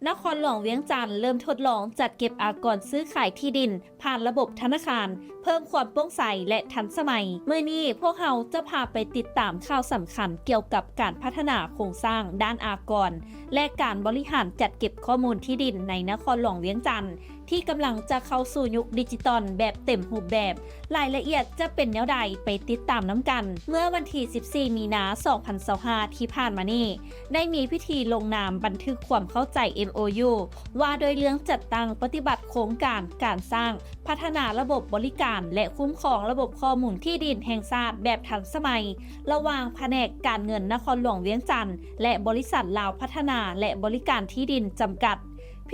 ນະຄອນຫຼວງວຽງຈັນເລີ່ມທົດລອງຈັດເກັບອາກອນຊື້ຂາຍທີ່ດິນຜ່ານລະບົບທະນາຄານ ເພີ່ມຄວາມໂປ່ງໃສ ແລະ ທັນສະໄໝ. ມື້ນີ້ພວກເຮົາຈະພາໄປຕິດຕາມຂ່າວສຳຄັນກ່ຽວກັບການພັດທະນາໂຄງສ້າງດ້ານອາກອນ ແລະ ການບໍລິຫານຈັດເກັບຂໍ້ມູນທີ່ດິນໃນນະຄອນຫຼວງວຽງຈັນ ທີ່ກຳລັງຈະເຂົ້າສູ່ຍຸກດິຈິຕອນແບບເຕັມຮູບແບບ. ລາຍລະອຽດຈະເປັນແນວໃດ ໄປຕິດຕາມນຳກັນ. ເມື່ອວັນທີສິບສີ່ ມີນາ ສອງພັນຊາວຫ້າ ທີ່ຜ່ານມານີ້ ໄດ້ມີພິທີລົງນາມບັນທຶກຄວາມເຂົ້າໃຈ ເອັມໂອຢູ ວ່າດ້ວຍເລື່ອງຈັດຕັ້ງປະຕິບັດໂຄງການການສ້າງ, ພັດທະນາລະບົບບໍລິການ ແລະ ຄຸ້ມຄອງລະບົບຂໍ້ມູນທີ່ດິນແຫ່ງຊາດແບບທັນສະໄໝ ລະຫວ່າງພະແນກການເງິນນະຄອນຫຼວງວຽງຈັນ ແລະ ບໍລິສັດລາວພັດທະນາ ແລະ ບໍລິການທີ່ດິນຈຳກັດ.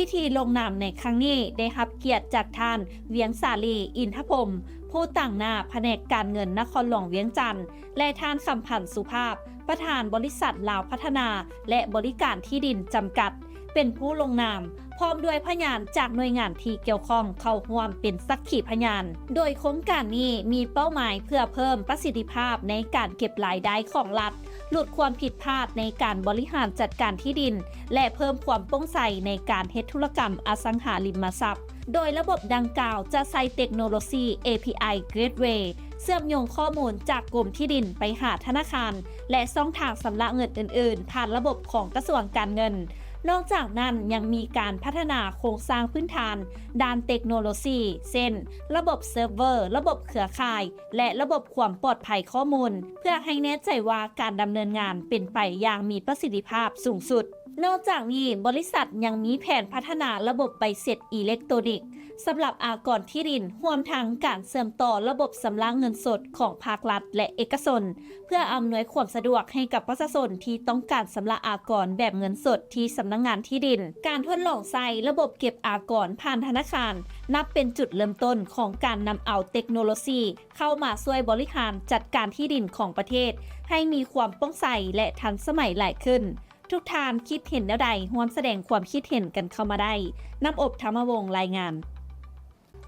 ພິທີລົງນາມໃນຄັ້ງນີ້ໄດ້ຮັບກຽດຈາກທ່ານ ວຽງສາລີ ອິນທະພົມ ຜູ້ຕາງໜ້າພະແນກການເງິນນະຄອນຫຼວງວຽງຈັນ ແລະ ທ່ານ ຄຳພັນ ສຸພາບ ປະທານບໍລິສັດລາວພັດທະນາ ແລະ ບໍລິການທີ່ດິນຈຳກັດ ເປັນຜູ້ລົງນາມ, ພ້ອມດ້ວຍພະຍານຈາກໜ່ວຍງານທີ່ກ່ຽວຂ້ອງເຂົ້າຮ່ວມເປັນສັກຂີພະຍານ. ໂດຍໂຄງການນີ້ມີເປົ້າໝາຍເພື່ອເພີ່ມປະສິດທິພາບໃນການເກັບລາຍໄດ້ຂອງລັດ, ຫຼຸດຄວາມຜິດພາດໃນການບໍລິຫານຈັດການທີ່ດິນ ແລະ ເພີ່ມຄວາມໂປ່ງໃສໃນການເຮັດທຸລະກຳອະສັງຫາລິມະຊັບ. ໂດຍລະບົບດັ່ງກ່າວຈະໃຊ້ເຕັກໂນໂລຊີ ເອພີໄອ Gateway ເຊື່ອມໂຍງຂໍ້ມູນຈາກກົມທີ່ດິນໄປຫາທະນາຄານ ແລະ ຊ່ອງທາງຊຳລະເງິນອື່ນໆ ຜ່ານລະບົບຂອງກະຊວງການເງິນ. ນອກຈາກນັ້ນ ຍັງມີການພັດທະນາໂຄງສ້າງພື້ນຖານດ້ານເຕັກໂນໂລຊີ ເຊັ່ນ ລະບົບເຊີບເວີ, ລະບົບເຄືອຂ່າຍ ແລະ ລະບົບຄວາມປອດໄພຂໍ້ມູນ ເພື່ອໃຫ້ແນ່ໃຈວ່າການດຳເນີນງານເປັນໄປຢ່າງມີປະສິດທິພາບສູງສຸດ. ນອກຈາກນີ້, ບໍລິສັດຍັງມີແຜນພັດທະນາລະບົບໃບເສັດອີເລັກໂຕຣນິກ ສຳລັບອາກອນທີ່ດິນ, ຮວມທັງການເຊື່ອມຕໍ່ລະບົບຊຳລະເງິນສົດຂອງພາກລັດ ແລະ ເອກະຊົນ ເພື່ອອຳນວຍຄວາມສະດວກໃຫ້ກັບປະຊາຊົນທີ່ຕ້ອງການຊຳລະອາກອນແບບເງິນສົດທີ່ສຳນັກງານທີ່ດິນ. ການທົດລອງໃຊ້ລະບົບເກັບອາກອນຜ່ານທະນາຄານ ນັບເປັນຈຸດເລີ່ມຕົ້ນຂອງການນຳເອົາເຕັກໂນໂລຊີ ເຂົ້າມາຊ່ວຍບໍລິຫານຈັດການທີ່ດິນຂອງປະເທດໃຫ້ມີຄວາມໂປ່ງໃສ ແລະ ທັນສະໄໝຫຼາຍຂຶ້ນ. ທຸກທ່ານຄິດເຫັນແນວໃດ? ຮ່ວມສະແດງຄວາມຄິດເຫັນກັນເຂົ້າມາໄດ້. ນ້ຳອົບ ທຳມະວົງ ລາຍງານ.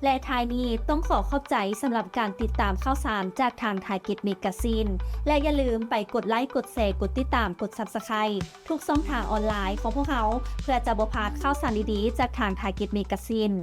ແລະ ທ້າຍນີ້ຕ້ອງຂໍຂອບໃຈສຳລັບການຕິດຕາມຂ່າວສານຈາກທາງ Target Magazine ແລະ ຢ່າລືມໄປກົດໄລ, ກົດແຊ, ກົດຕິດຕາມ, ກົດ Subscribe ທຸກຊ່ອງທາງອອນລາຍຂອງພວກເຮົາ ເພື່ອຈະບໍ່ພາດຂ່າວສານດີໆຈາກທາງ Target Magazine.